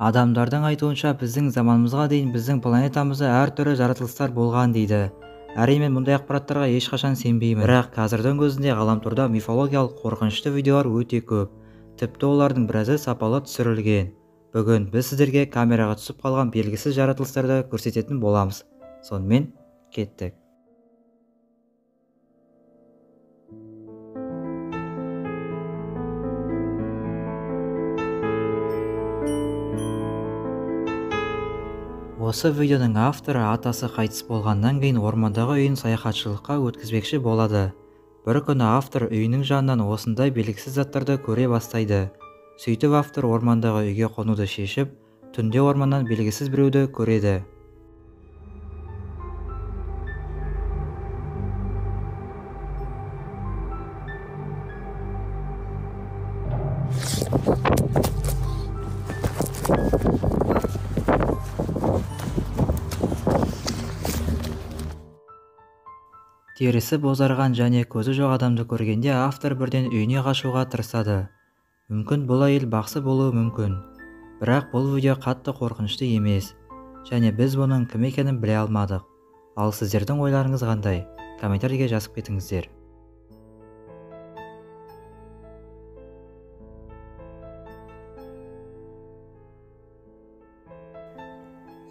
Адамдардың айтуынша, біздің заманымызға дейін біздің планетамызда әртүрлі жаратылыстар болған дейді. Әрине, мен мұндай ақпараттарға ешқашан сенбеймін. Бірақ қазірдің өзінде ғаламторда мифологиялық қорқынышты видеолар өте көп. Тіпті олардың біразы сапалы түсірілген. Бүгін біз сіздерге камераға түсіп қалған белгісіз жаратылыстарды көрсететін боламыз. Сонымен кеттік. Осы видеоның авторы атасы қайтыс болғаннан кейін ормандағы үйін саяхатшылыққа өткізбекші болады. Бір күні автор үйінің жанынан осындай белгісіз заттарды көре бастайды. Сөйтіп автор ормандағы үйге қонуды шешіп, түнде орманнан белгісіз біреуді көреді. Терісі бозарған және көзі жоқ адамды көргенде автор бірден үйіне қашуға тырысады. Мүмкін бұл әйел бақсы болуы мүмкін. Бірақ бұл видео қатты қорқынышты емес. Және біз бұның кім екенін біле алмадық. Ал сіздердің ойларыңыз қандай? Комментарийге жазып кетіңіздер.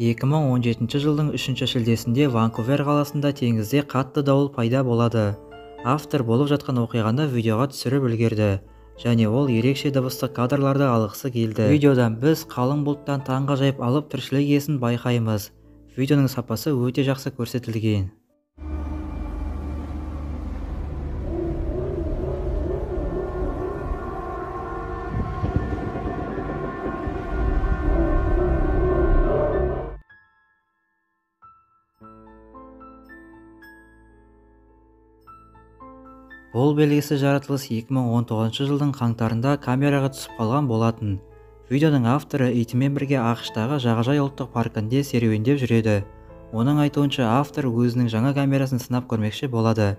2017 жылдың 3 шілдесінде Ванкувер қаласында теңізде қатты дауыл пайда болады. Автор болып жатқан оқиғаны видеоға түсіріп үлгерді және ол ерекше дыбыстық кадрларды алғысы келді. Видеодан біз қалың бұлттан таңғажайып алып тіршілік иесін байқаймыз. Видеоның сапасы өте жақсы көрсетілген. Бұл белгісіз жаратылыс 2019 жылдың қаңтарында камераға түсіп қалған болатын. Видеоның авторы итімен бірге АҚШ-тағы жағажай ұлттық паркінде серуендеп жүреді. Оның айтуынша, автор өзінің жаңа камерасын сынап көрмекші болады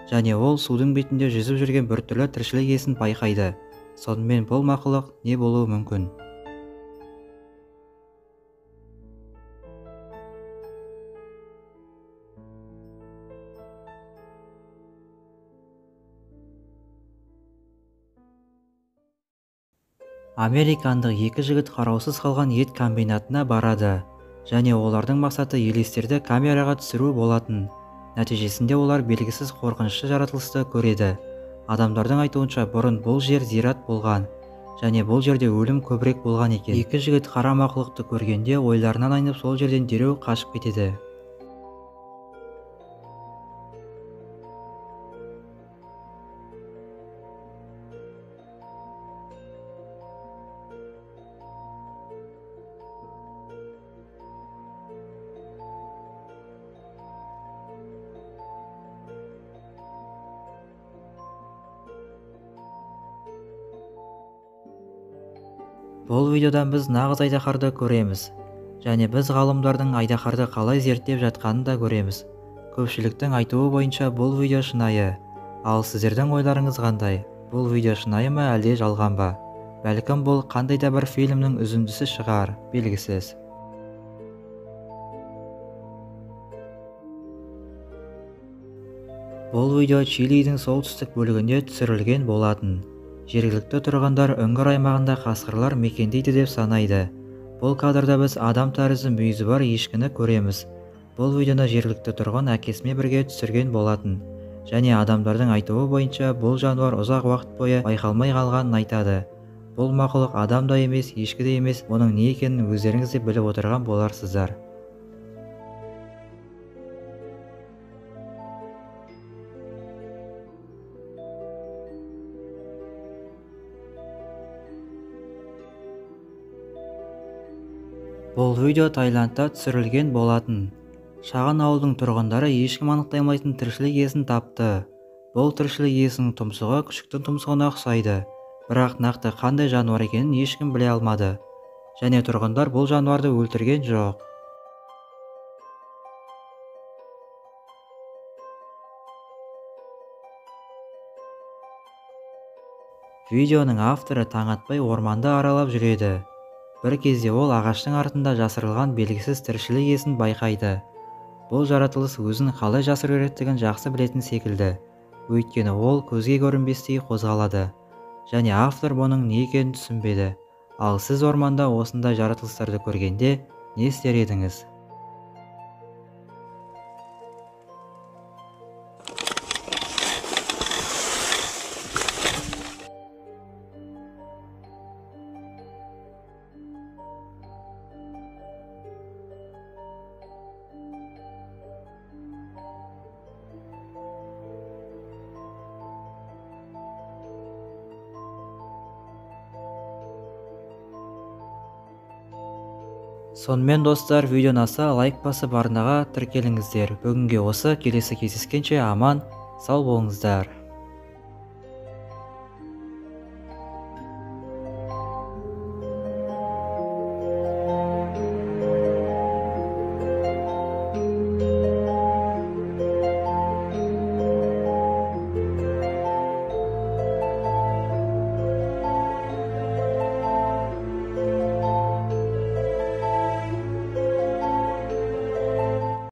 және ол судың бетінде жүзіп жүрген біртүрлі тіршілік иесін байқайды. Сонымен бұл мақұлық не болуы мүмкін? Американдық екі жігіт қараусыз қалған ет комбинатына барады және олардың мақсаты елестерді камераға түсіру болатын. Нәтижесінде олар белгісіз қорқынышты жаратылысты көреді. Адамдардың айтуынша, бұрын бұл жер зират болған және бұл жерде өлім көбірек болған екен. Екі жігіт қара мақұлықты көргенде ойларынан айнып, сол жерден дереу қашып кетеді. Бұл видеодан біз нағыз айдаһарды көреміз және біз ғалымдардың айдаһарды қалай зерттеп жатқанын да көреміз. Көпшіліктің айтуы бойынша бұл видео шынайы. Ал сіздердің ойларыңыз қандай? Бұл видео шынайы ма, әлде жалған ба? Бәлкім бұл қандай да бір фильмнің үзіндісі шығар, белгісіз. Бұл видео Чилидің солтүстік бөлігінде түсірілген болатын. Жергілікті тұрғындар үңгір аймағында қасқырлар мекендейді деп санайды. Бұл кадрда біз адам тәрізді мүйізі бар ешкіні көреміз. Бұл видеоны жергілікті тұрғын әкесімен бірге түсірген болатын. Және адамдардың айтуы бойынша бұл жануар ұзақ уақыт бойы байқалмай қалғанын айтады. Бұл мақұлық адам да емес, ешкі де емес, оның не екенін өздеріңіз де біліп отырған боларсыздар. Бұл видео Таиландта түсірілген болатын. Шағын ауылдың тұрғындары ешкім анықтай алмайтын тіршілік иесін тапты. Бұл тіршілік иесінің тұмсығы күшіктің тұмсығына ұқсайды. Бірақ нақты қандай жануар екенін ешкім біле алмады. Және тұрғындар бұл жануарды өлтірген жоқ. Видеоның авторы таң атпай орманды аралап жүреді. Бір кезде ол ағаштың артында жасырылған белгісіз тіршілік иесін байқайды. Бұл жаратылыс өзін қалай жасыру керектігін жақсы білетін секілді. Өйткені ол көзге көрінбестей қозғалады. Және автор бұның не екенін түсінбеді. Ал сіз орманда осындай жаратылыстарды көргенде не істер едіңіз? Сонымен достар, видео ұнаса лайк басып арнаға тіркеліңіздер. Бүгінге осы, келесі кездескенше аман, сау болыңыздар.